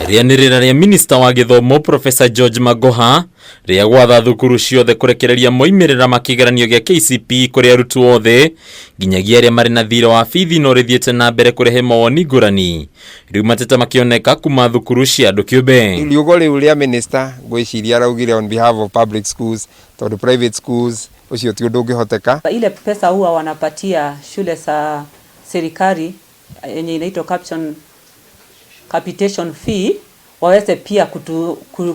Rĩanĩrĩra rĩa minista wa gĩthomo Professor George Magoha rĩa gwatha thukuru ciothe kũrekereria moimĩrĩra ma kĩgeranio gĩa KCPE kũrĩ arutwo othe nginyagia arĩa marĩ na thirĩ wa bithi no rĩthiĩte na mbere kũrehe mawoni ngũrani, rĩu mateta makĩoneka kuma thukuru cia andũ kĩũmbe. Riugo rĩu rĩa minister, ngwĩciria araugire on behalf of public schools, tondũ private schools ũcio ti ũndũ ũngĩhoteka. Ile pesa huwa wanapatia shule za serikali yenye inaitwa capitation fee waweze pia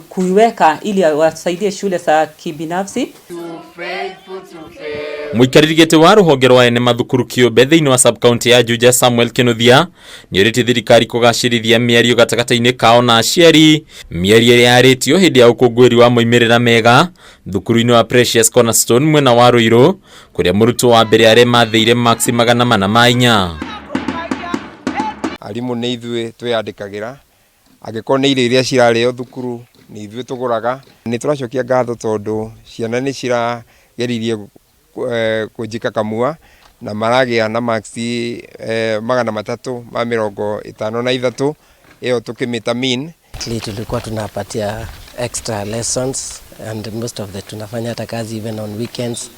kuiweka ili wasaidie shule za kibinafsi. Mũikarĩri gĩtĩ wa rũhonge rwa ene mathukuru kĩũmbe thĩinĩ wa sub-county ya Juja, Samuel Kinuthia, nĩorĩtie thirikari kũgacĩrithia mĩario gatagatĩ-inĩ kao na aciari, mĩario ĩrĩa yarĩtio hĩndĩ ya ũkũngũĩri wa moimĩrĩra mega thukuru-inĩ wa Precious Cornerstone mwena wa Ruiru, kũrĩa mũrutwo wa mbere aremathĩire maksi 404. Arimũ nĩ ithuĩ twĩyandĩkagĩra, angĩkorwo nĩ irio iria cirarĩo thukuru nĩ ithuĩ tũgũraga. Nĩ tũracokia ngatho tondũ ciana nĩ cirageririe kũnjikakamua na maragĩa na maksi 353, ĩyo tũkĩmĩta mean. Tulikuwa tunapatia extra lessons and most of the tunafanya hata kazi even on weekends.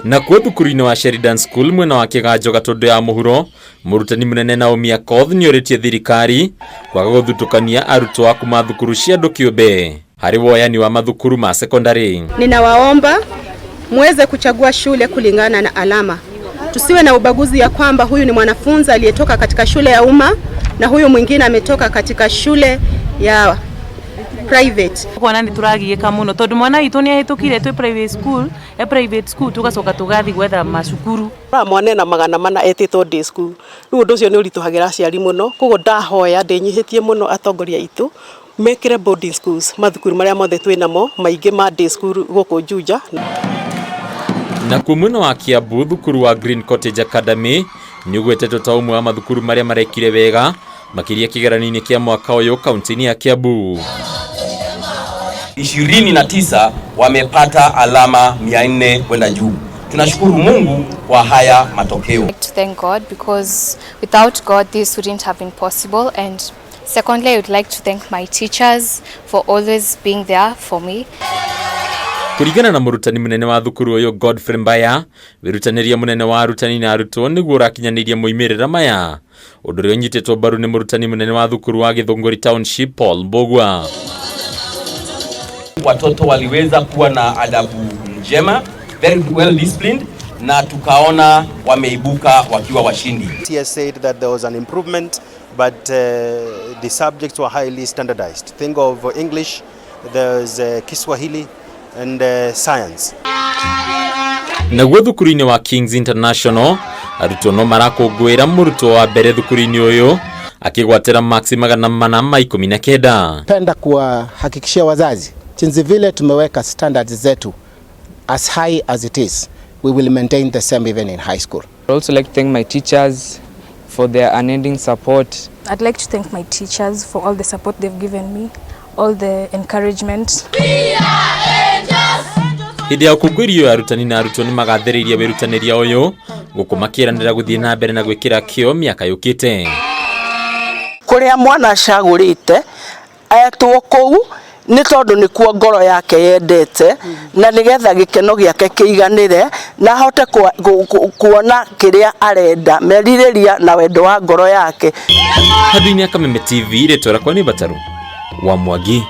Nakuo thukuru-inĩ wa Sheridan School mwena wa Kĩganjo Gatũndũ ya mũhuro, mũrutani mũnene Naomi Akoth nĩorĩtie thirikari kwaga gũthutũkania arutwo a kuma thukuru cia andũ kĩũmbe harĩ woyani wa mathukuru ma sekondari. Ninawaomba muweze kuchagua shule kulingana na alama. Tusiwe na ubaguzi ya kwamba huyu ni mwanafunzi aliyetoka katika shule ya umma na huyu mwingine ametoka katika shule ya private. Kuona nĩ tũragiĩka mũno tondũ mwana witũ nĩ ahĩtũkire twĩ private school, e private school tũgacoka tũgathiĩ gwetha macukuru. Mwana ena 400 etĩtwo day school, rĩu ũndũ ũcio nĩ ũritũhagĩra aciari mũno, koguo ndahoya ndĩnyihĩtie mũno atongoria aitũ mekĩre boarding schools mathukuru marĩa mothe twĩ namo maingĩ ma day school gũkũ Juja. Nakuo mwena wa Kiambu, thukuru wa Green Cottage Academy nĩ ũgwetetwo ta ũmwe wa mathukuru marĩa marekire wega makĩria kĩgeranio-inĩ kĩa mwaka ũyũ kaunti-inĩ ya Kiambu. 29 wamepata alama 400 kwenda juu. Tunashukuru Mungu kwa haya matokeo. I'd like to thank God because without God this wouldn't have been possible, and secondly I would like to thank my teachers for always being there for me. Kũringana na mũrutani mũnene wa thukuru ũyũ Godfrey Mbaya, wĩrutanĩria mũnene wa arutani na arutwo nĩguo ũrakinyanĩirie moimĩrĩra maya, ũndũ ũrĩa ũnyitĩtwo mbaru nĩ mũrutani mũnene wa thukuru wa Githũngũri Township Paul Mbugua. Watoto waliweza kuwa na adabu njema, very well disciplined, na tukaona wameibuka wakiwa washindi. He has said that there was an improvement, but the subjects were highly standardized. Think of English, there's Kiswahili and science. Naguo thukuru-inĩ wa Kings International, arutwo no marakũngũĩra mũrutwo wa mbere thukuru-inĩ ũyũ akĩgwatĩra maksi 419. Penda kuwahakikishia wazazi jinsi vile tumeweka standards zetu as high as it is, we will maintain the same even in high school. I'd also like to thank my teachers for their unending support. I'd like to thank my teachers for all the support they've given me, all the encouragement. Hĩndĩ ya ũkũngũĩri ũyũ, arutani na arutwo nĩ magathĩrĩirie wĩrutanĩria ũyũ gũkũ makĩranĩra gũthiĩ na mbere na gwĩkĩra kĩo mĩaka yũkĩte. Kũrĩa mwana acagũrĩte etwo kũu nĩ tondũ nĩkuo ngoro yake yendete, na nĩgetha gĩkeno gĩake kĩiganĩre na ahote kuona kĩrĩa arenda, merirĩria na wendo wa ngoro yake. Handũ-inĩ ya Kameme TV, rĩtwa rĩakwa nĩ Bataru wa Mwangi.